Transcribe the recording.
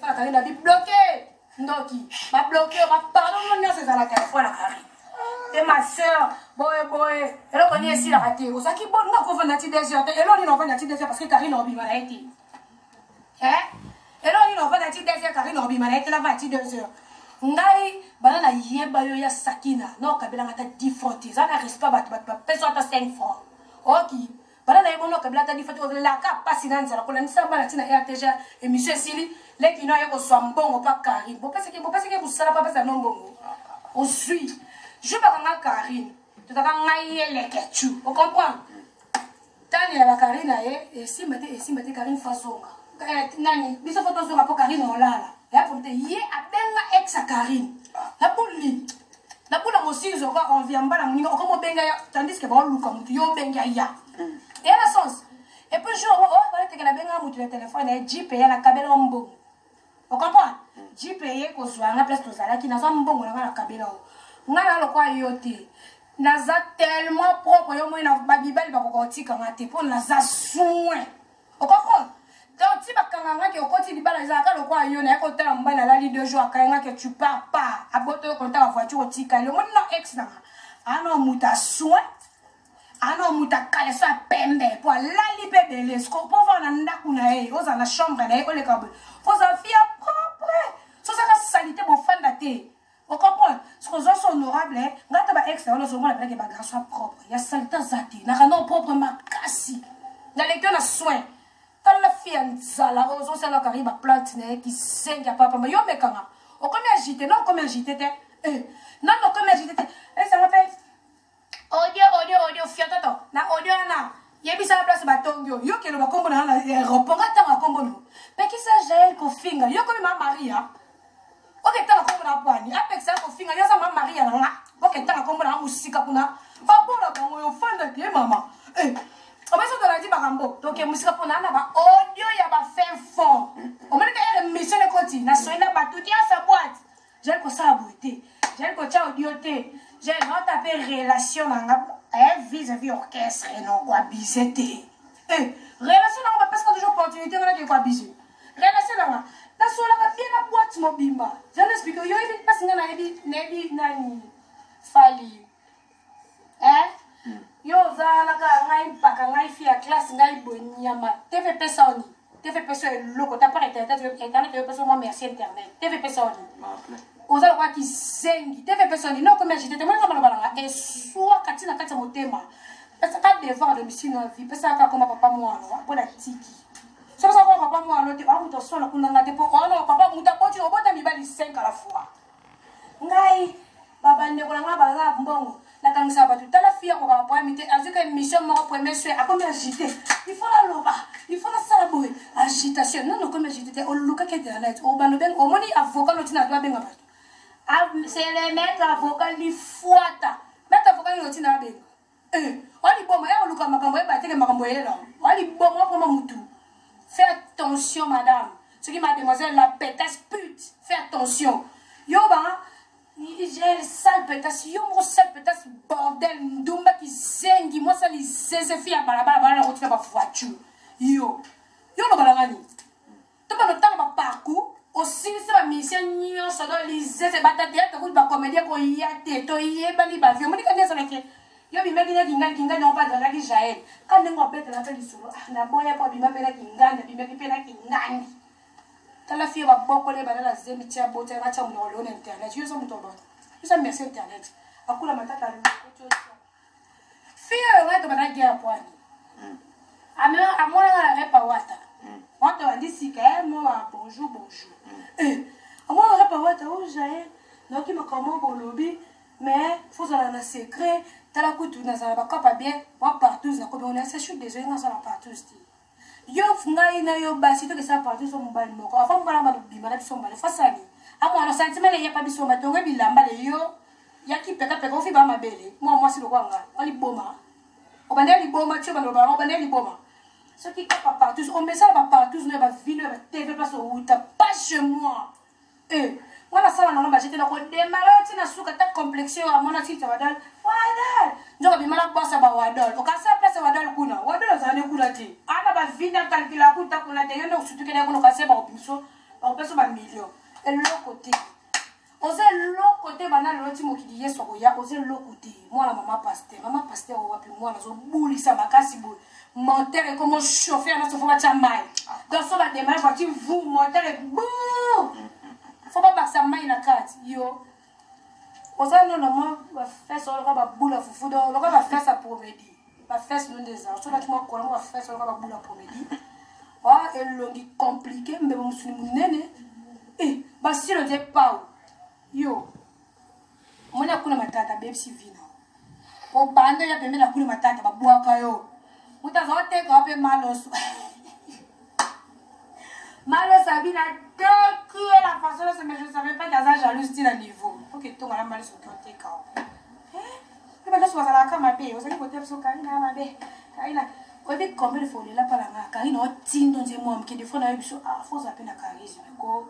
Fala Karine abi bloqué. Ndoki. Ba bloqué, ba pardon no nyonso ezalaka ya fala Karine. Te ma sœur, boye boye. Eloko nini esilaka te. Ozalaki bon nga kovanda ti 2 heures te. Eloko nini ovanda ti 2 heures parce que Karine obima na ye te. Hein? Eloko nini ovanda ti 2 heures Karine obima na ye te na vanda ti 2 heures. Ngai bana na yeba yo ya Sakina na okabelanga ata 10 francs te. Eza na respect bato bato bapesa ata 5 francs. Oki bana na ye bono kabila ata 10 francs te olaka pasi na nzala kolandisa bana ti na RTG émission esili leki no aye kozwa mbongo pa Karine. Bopesaki bopesaki mosala pa pesa no mbongo. Ozwi. Je bakanga Karine. Tozaka ngai ye lekechu. O comprendre? Tani ya ba Karine na ye esimba te esimba te Karine fa zonga. Eh, nani biso fo tozonga mpo Karine olala. Ya po te ye abenga ex ya Karine. Nabuli nabula mosinzo ka envie ya mbala moninga okoma obenga ya tandis que baoluka motu yo obenga ya. Eya na sens. Et puis jour oyo baleteke nabenga motu na telefone ya jeep ya nakabela mbongo. O comprendre? Jeep eye kozwa nga place tozalaki nazwa mbongo na nga nakabela yo. Nga na lokola yo te. Naza tellement propre yo moi na babibali bakoka kotika nga te mpo naza soin. O comprendre? Donc ti bakanga nga ke okoti libala ezalaka lokola yo naye kotala mobali alali deux jours akaya nga ke tu pars pas aboto yo konta ba voiture otikali omoni na ex na nga ana moto a soin ana moto akaleso ya pembe mpo alali mpe ebele siko mpo ovanda na ndako na ye ozala na chambre na ye oleka boye ozala fille ya propre so ozaka salite bofanda te ocomprendre siko ozwa so honorable ngai ata ba ex na wana ozomona mpenake bagarçon ya propre ya salite aza te nakanda propre makasi naleki yo na soin tala fille ya nzala oyo ozosala kari baplante na ye kisengi ya papa yo mekanga okomi agite na okomi agite te eh, nano okomi agite te esanga mpe audio audio audio fiatoto na audio wana yebisa na place batongi yo yo kelo bakombo na na aéroport nga tanga kombo no pekisa jael kofinga yo komi ma maria oke tanga kombo na pwani apekisa kofinga yo aza ma maria na nga oke tanga kombo na mosika kuna babola bango yo fanda te mama eh. obeso tolandi makambo toke mosika mpo na na ba audio ya ba fin fond omonaka ere mission ekoti na soyi na bato nyonso boite Jael kosala boye te Jael kotia audio te Jael naota mpe relation na nga eh, vis à vis orchestre non koabuse te eh, relation nanga bapesaka toujours opportunité nga nake koabuse relation nanga nasolaka bien na boîte mobimba Jael explique yo yebi mpasi nga nayebi nayebi nani fali eh? Yo ozalaka ngai mpaka ngai fi ya classe ngai boye nyama tv pesa oni tv pesa eloko ta part internet internet eyo pesa mwa merci internet tv pesa oni oza lokola kizengi tv pesa oni nokomi agite te moninga maloba nanga eswaka ntina kati ya motema pesaka devoir à domicile na vie pesaka akoma papa mwana mpo na tiki soki oza koma papa mwana te oa moto oswana kuna nga te mpo ono papa moto aboti obota mibali 5 à la fois ngai babandeko na ngai baza mbongo nakangisa bato tala fille akoka bapoyami te azwi ka émission moko premier soin akomi agité il faut naloba il faut nasala boye agitation nano okomi agité te olukaki internet obanda obenga omoni avocat noti na abenga bato c'est le maître avocat lifuata maître avocat nini otina abenga Eh, waliboma ya koluka makambo yeba teke makambo eyela waliboma okoma mutu fais attention madame soki mademoiselle la pétasse pute fais attention yo ba gel sale pétasse yo moko sale pétasse bordel ndumba kizengi mwasi alizeze fi ya balabala bala na kotika bavoiture yo yo oloba na ngani to bando tanga ba parcours osilisi ba musicien nyonso do lizeze bata théâtre kutu ba comédien koya te toyebani ba vie omoni ka nde ezalaki yo bimaki na kingani kingani yango mpe azalaki jael ka ndenge obetela mpe lisolo ah, naboya mpo abima mpe na kingani abimaki mpe na kingani tala fie babokoli ye bana na zemi tia bota batya monoko leo na internet yo oza moto yo oza merci internet akula matata lokoti fille oyo ngai tobanda guerre pwani amonanga na repa wata wata bandi sika eh, mo bonjour bonjour eh, amonanga repa wata o jael nayoki makambo moko bolobi mais fozala na secret tala kutu nazala bakopa bien wa partout nakomi ona je suis désolé nga azala partout te yo ngai na yo basi tokesala partout so mobali moko avant mobali abanda kobima na biso mobali fasani amwana sentiment na ye pa biso batongo bilamba le yo ya kipekapeka ofi ba mabele mwa mwasi lokola nga oliboma obanda liboma tio baloba yango obanda liboma soki kaka partout omesala ba partout no ya bavino ya batv place owuta pas chez moi eh nga nasala nango bajete na kodemare yo ntina suka ta complexion amona titre wadol wadol nzoka bima na bwasa ba wadol okasa place ya wadol kuna wadol azala ne kuna te ana bavina kalkila kuta kuna te yo nde osutukela kuna okase bakobimiso. Bakopesa ba million. Eloko te. Oza eloko te banda lelo ti mokili Yesu akoya oza eloko te. Mwana mama pasteur, mama pasteur oyo wapi mwana azobulisa makasi boye. Moteur ekomo chauffer na sofo batia mai. Donc so ba démarrer voiture vous moteur bou. Faut ba bakisa mai na kati yo. Oza no na mwa ba fesse oyo lokola ba boule ya fufu donc lokola ba fesse ya promedi. Ba fesse no nde eza. So lati mwa kola mwa ba fesse lokola ba boule ya promedi. Wa elongi compliqué mbebo musuni munene. Eh, basilo nde pau. Yo. Moni akuna matata bebisi vino. Obanda ya pembeni akuna matata babwaka yo. Mutu azoteka wape maloso. Maloso abina teki ye la façon nyonso mais je ne savais pas qu'aza jalouse ti na niveau. Ok, tonga na maloso oteka. Eh, mpe bato bazalaka mabe ozali kote biso Karina mabe. Karina oyebi combien de fois olela mpala nga Karina otindo nze mwa moke des fois nayebi biso ah faut ozala mpe na charisme ko.